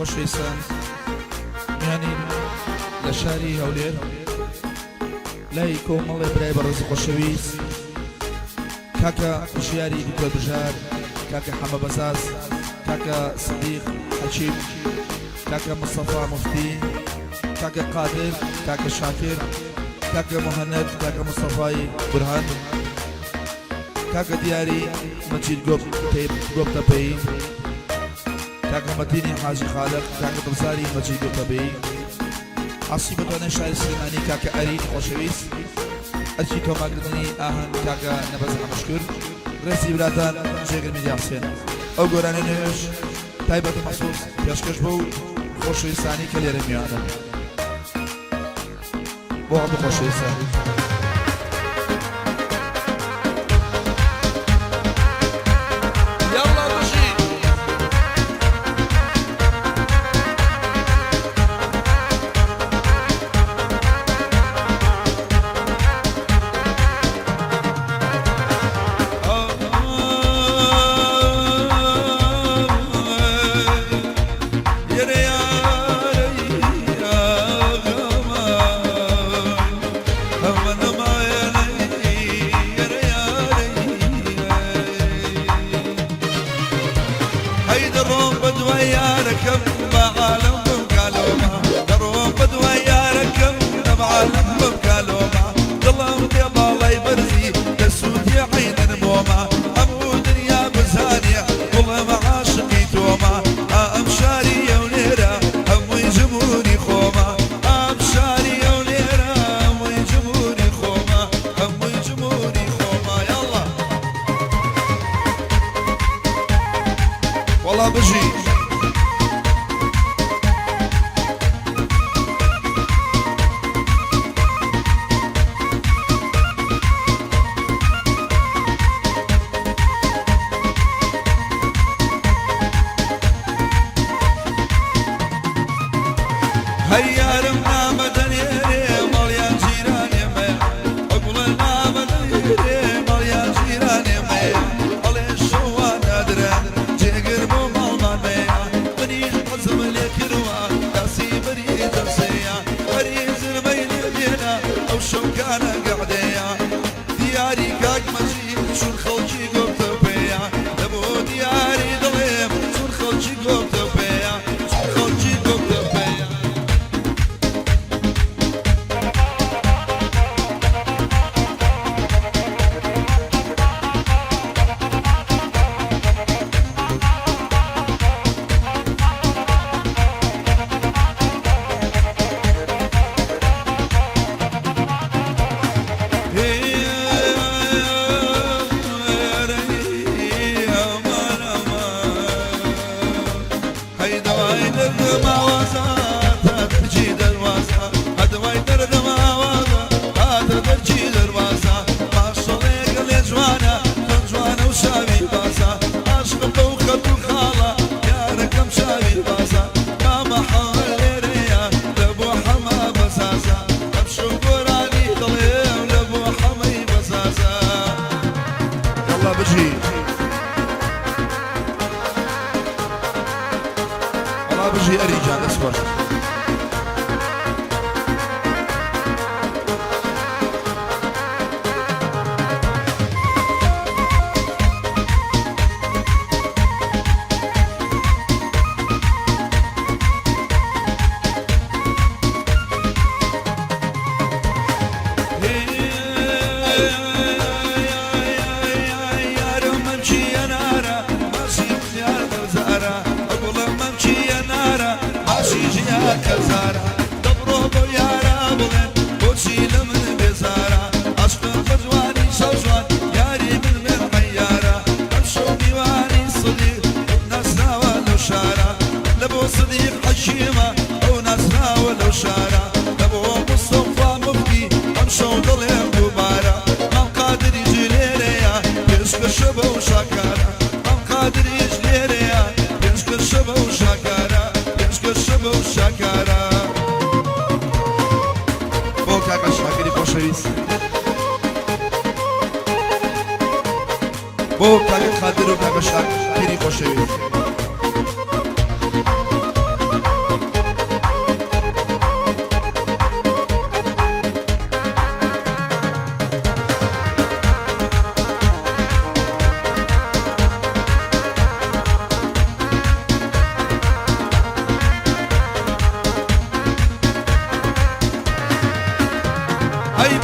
خۆشەویستان میانی لە شاری هەولێر لای کۆمەڵێ برای بەڕێز و خۆشەویست کاکە ژیاری دکتۆر بژار، کاکە حەمە بەزاز، کاکە سدیق حەکیم، کاکە مستەفا موفتی، کاکە قادر، کاکە شاکر، کاکە موهەنەد، کاکە مستەفای بورهان، کاکە دیاری مەجید گۆپتەپەیی، کاکە مەتینی حاجی خالق، کاکە دڵزاری مەجید گۆپتەپەیی، عەسی بەتوانای شاری سلێمانی، کاکە ئەرین خۆشەویست. ئەرکی تۆمارکردنی ئاهەنگ کاکە نەبەز حەمەشکور، ڕێزی براتان جێگر میدیا حوسێن. ئەو گۆرانیە نوێیەش تایبەت و مەخسوس پێشکەش بەو خۆشەویستانەی کە لێرە میوانن بۆ هەموو خۆشەویستان. یاڵڵا بژی. هەی دەڕۆم بەدوای یارەکەم با عالەم بمکا لۆمە دەڕۆم بەدوای یارەکەم ئەم عالەم بمکا لۆمە دڵم بێ باڵای بەرزی دەسووتێ عەینەن بۆمە هەموو دنیا بزانێ گوڵم عاشقی تۆمە ئا ئەم شاری هەولێرە هەمووی جموری خۆمە ئەم شاری هەولێرە هەمووی جموری خۆمە هەمووی جموری خۆمە یاڵڵا. وەڵا بژی. هەی یارم نامە دەنێرێ ماڵیان جیرانێمەیە ئەگوڵە نامە دەنێرێ ماڵیان جیرانێمەیە ئەڵێ شەوان نادرە جێگر بۆ ماڵمان مەیە منیش حەزم لێ کردوە داسی بەری دەمسەیە بەری زرمەی لێ دێنە ئەو شەوکانە گەعدەیە دیاری کاک مەجید چون خەڵکی گۆپتەپەیە دەبۆ دیاری دڵێم چون خەڵکی گۆپتەپەیە چون خەڵکی گۆپتەپەیە. یاڵڵا بژی. وەڵا بژی ئەری گیان دەست خۆش. بۆ کاکە شاکری خۆشەویست بۆ کاکە قادر و کاکە شاکری خۆشەویست.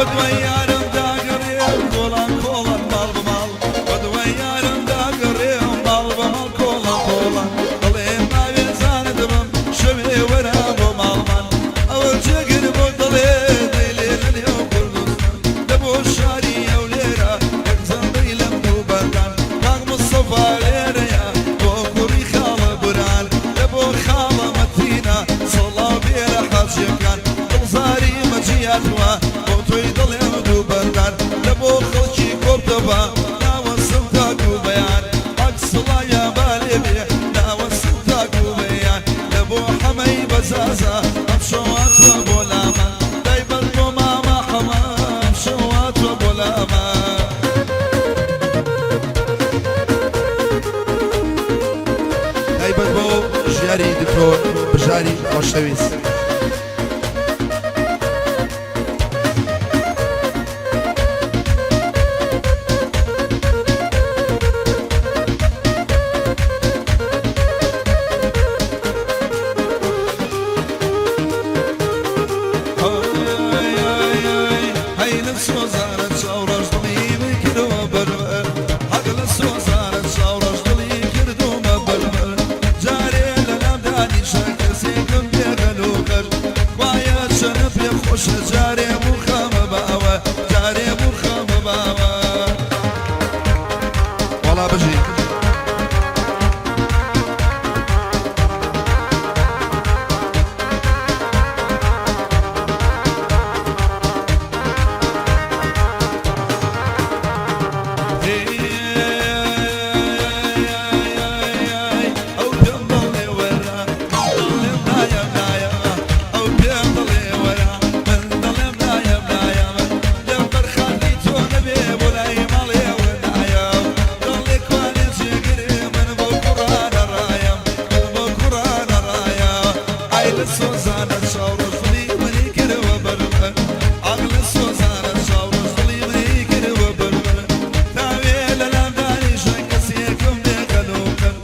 بەدوای یارم داگەڕێم کۆڵان کۆڵان ماڵ بە ماڵ، بەدوای یارم داگەڕێم ماڵ بە ماڵ کۆڵان کۆڵان، دەڵێم ئاوێزانە دەبم شەوێ وەرە بۆ ماڵمان، ئەوە جێگر بۆ دەڵێ دەی لێرە نێو کوردستان، دە بۆ شاری هەولێرە یەک زەمبەی لەم دوو بەندان، کاک مستەفا لێرەیە بۆ کوڕی خاڵە بوران، دە بۆ خاڵە مەتینە سڵاو بێ لە حاجیەکان. دڵزاری مەجی هاتووە بۆ تۆی دڵێم دوو بەندان لە بۆ خەڵکی کۆرتەبا ناوەسم تاکو بەیان حەق سڵاویان با لێ بێ ناوەسم تاکو بەیان لە بۆ حەمەی بەزازە ئەمشەو هاتووە بۆ لامان تایبەت بۆ مامە حەمە ئەمشەو هاتووە بۆ لامان. تایبەت بۆ ژیاری دکتۆر بژاری خۆشەویست. هەی لە سۆزانە چاوڕەش دڵی من کردووە بەربەر، حەق لە سۆزانە چاوڕەش دڵی کردوومە بەربەر، جارێ لە لام دانیشە کەسێکم بێ غەل و غەر، خوایە چەنە پێ خۆشە جارێ بوو خەمە باوە، جارێ بوو خەمە باوە. وەڵا بژی. ئەو پێم دەڵێ وەرە دەڵێم نایەم نایەم، ئەو پێم دەڵێ وەرە من دەڵێم نایەم نایەم، لەبەر خاتری تۆ نەبێ بۆ لای ماڵێ نایەم، دەڵێ کوانێ جێگرێ من بەو کوڕانە ڕایم، من بەو کوڕانە ڕایم. ئای لە سۆزانە چاوڕەش دڵی منی کردوە بەربەر، ئاخ لە سۆزانە چاوڕەش دڵی منی کردوە بەربەر، تاوێ لە لام دانیشە کەسێکم بێ خەلوقن،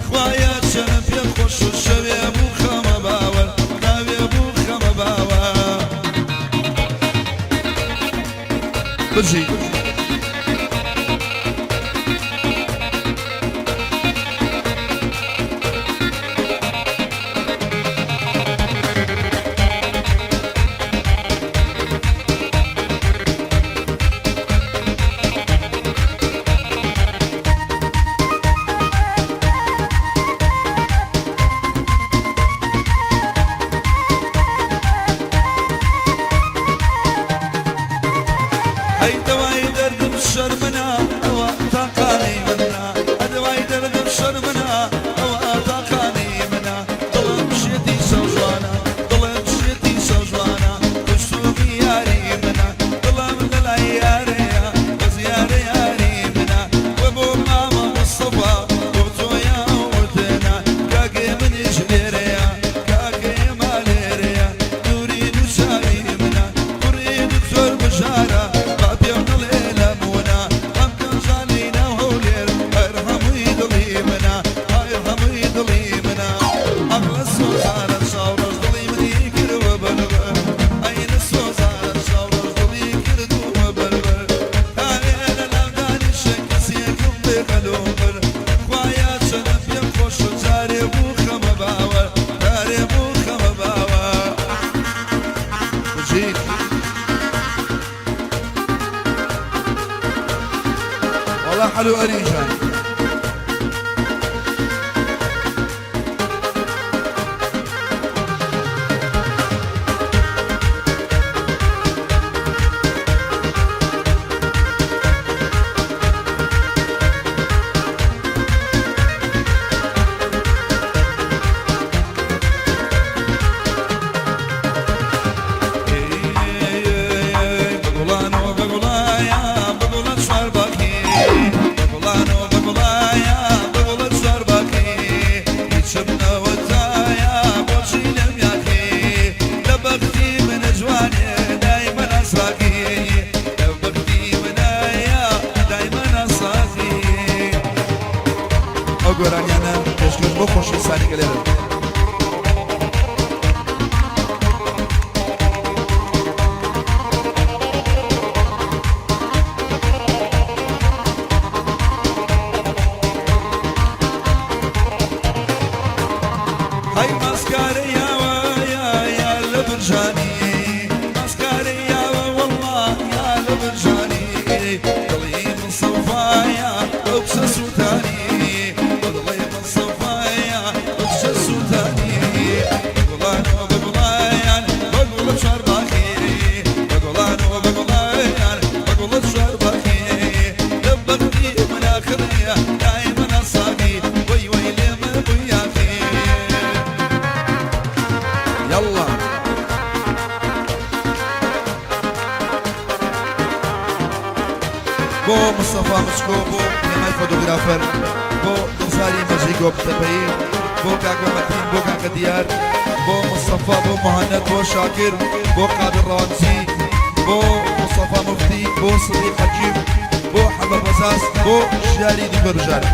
خوایە چەنە پێم خۆشە شەوێ بوو خەمە باوەر، تاوێ بوو خەمە باوە. بژی. ئەی دەوای دەردم شەرمنە ئەوە تاقانەی منە، ئەدەوای دەردم شەرمنە ئەوە تاقانەی منە، دڵم شێتی شەوژوانە، دڵم شێتی شەوژوانە، کوشتومی یاری منە، دڵم لەلای یارەیە بەس یارە یاری منە، وە بۆ مامە مستەفا بۆ تۆیا وتنە، کاکێ منیش لێرەیە، کاکێ ئێمە لێرەیە، نوری دوو چاوی منە، کوڕی دکتۆر بژارە، با پێم نەڵێ لە مونا، ئەم گەنجانەی ناو هەولێر هەر هەمووی دڵی منە، هەر هەمووی دڵی منە. ئەم لە سۆزانە چاوڕەش دڵی منی کردوە بەربەر، ئەی لە سۆزانە چاوڕەش دڵی کردوومە بەربەر، تاوێ لە لام دانیشە کەسێکم بێ خەلومر، خوایە چەنە پێم خۆشە جارێ بوو خەمە باوە، جارێ بوو خەمە باوە. بژیت. وەڵا حەلو ئەریجان. ئەو گۆرانیانە پێشکەش بۆ خۆشەویستانی گەلێرن. ماسکارە یاوە یا یا لە برژانی ماسکارە یاوە وەڵڵا یا لە برژانی دڵی من سەفایە ئەو کچە سووتانی دڵی من سەفایە ئەو کچە سووتانی بە گوڵانەوە بە گوڵایان بە گوڵە چوارباخی بە گوڵانەوە بە گوڵایان بە گوڵە چوارباخی لە بەختی منە خڕیە دایمە ناساغی وەی وەی لێمە بووی یاخی. یەڵڵا. بۆ مستەفا مچکۆ، بۆ هێمای فۆتۆگرافەر، بۆ دڵزاری مەجید گۆپتەپەیی، بۆ کاکە مەتین، بۆ کاکە دیار، بۆ مستەفا، بۆ مهند، بۆ شاکر، بۆ قادر ڕەواندزی، بۆ مستەفا موفتی، بۆ سدیق حەکیم، بۆ حەمە بەزاز، بۆ ژیاری دکتۆر بژار.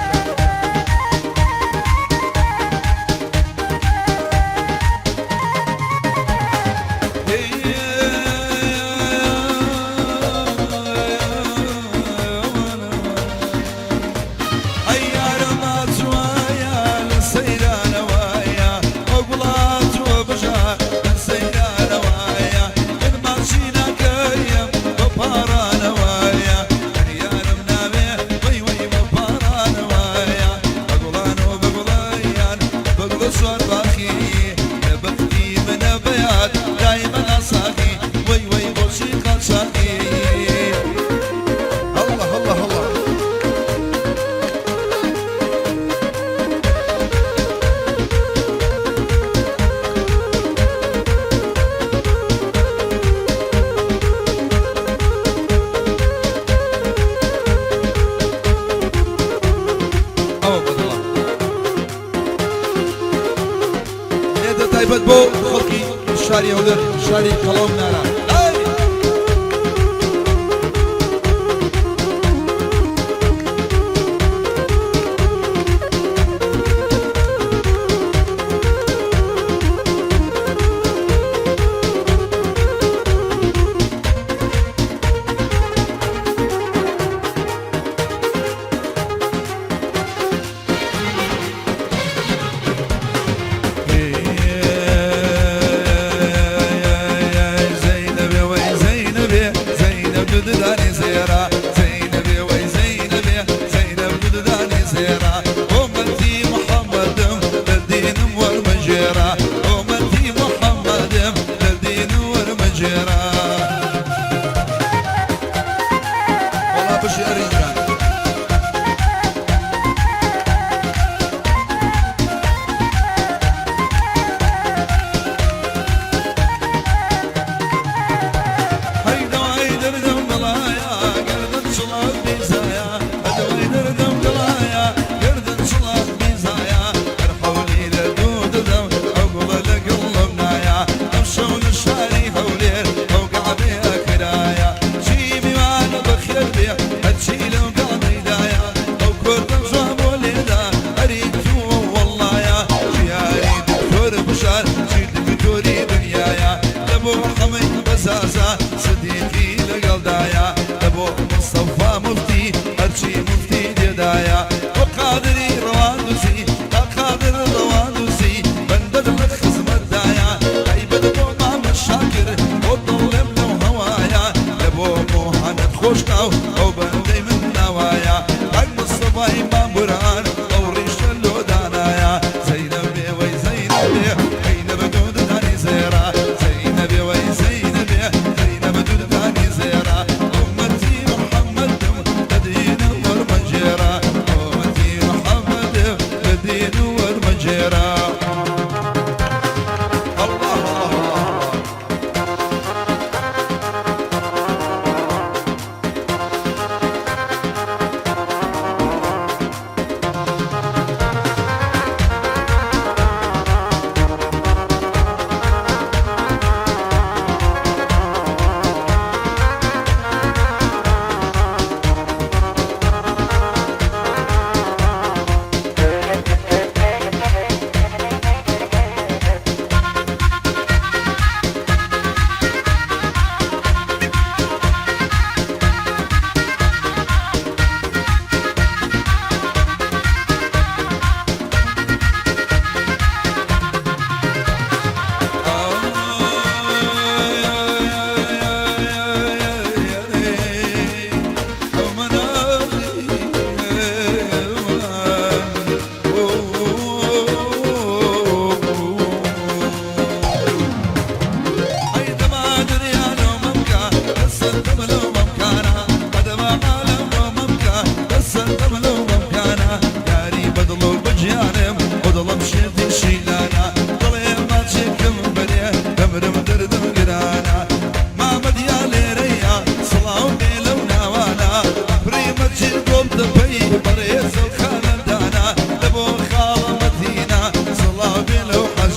ئەی یارە ماچوایە لە سەیرانەوەیە ئەو گوڵاتوە بژار لە سەیرانەوەیە من ماچی ناکەیم بە پاڕانەوەیە من یارم ناوێ وەی وەی بە پاڕانەوەیە بە گوڵانەوە بە گوڵیان بە گوڵە سوار باخی لە بەختی منە بەیاد دایمە ناساخی وەی وەی بۆچی قاچاخی هەڵڵا هەڵڵا هەڵڵا. ئەوە بەدڵە لێدە تایبەت بۆ خەڵکی شاری هەولێر شاری کەڵەو نارا.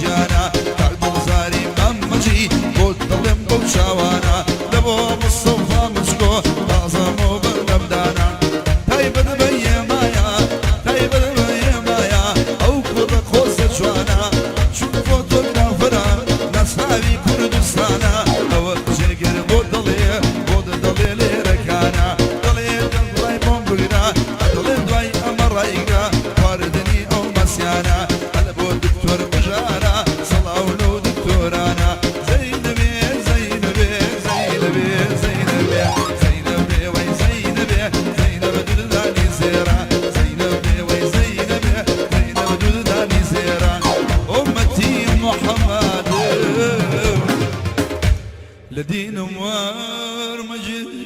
گیانە کاک دڵزاری مام مەجی بۆت دەڵێم بەو چاوانە دە بۆ مستەفا مچکۆ تازە مۆبەندەم دانا تایبەت بە یێمایە تایبەت بە یێمایە ئەو کوڕە قۆزە جوانە چون فۆتۆگرافەرە ناسراوی کوردستانە ئەوە جێگر بۆت دەڵێ بۆت دەڵێ لێرەکانە دەڵێ دەست ڕای بۆم بگرە دەڵێ دوای ئەمە ڕایگرە خواردنی ئەو مەسیانە هەلە بۆ دکتۆر بژارە سڵاو لەو دکتۆرانە زەینەبێ زەینەبێ زەینەبێ زەینەبێ زەینەبێ وەی زەینەبێ زەینەب دوودانی زێرە زەینەبێ وەی زەینەبێ زەینەب دوودانی زێرە ئومەتی محەممەد لە دینم وەرمەگیر.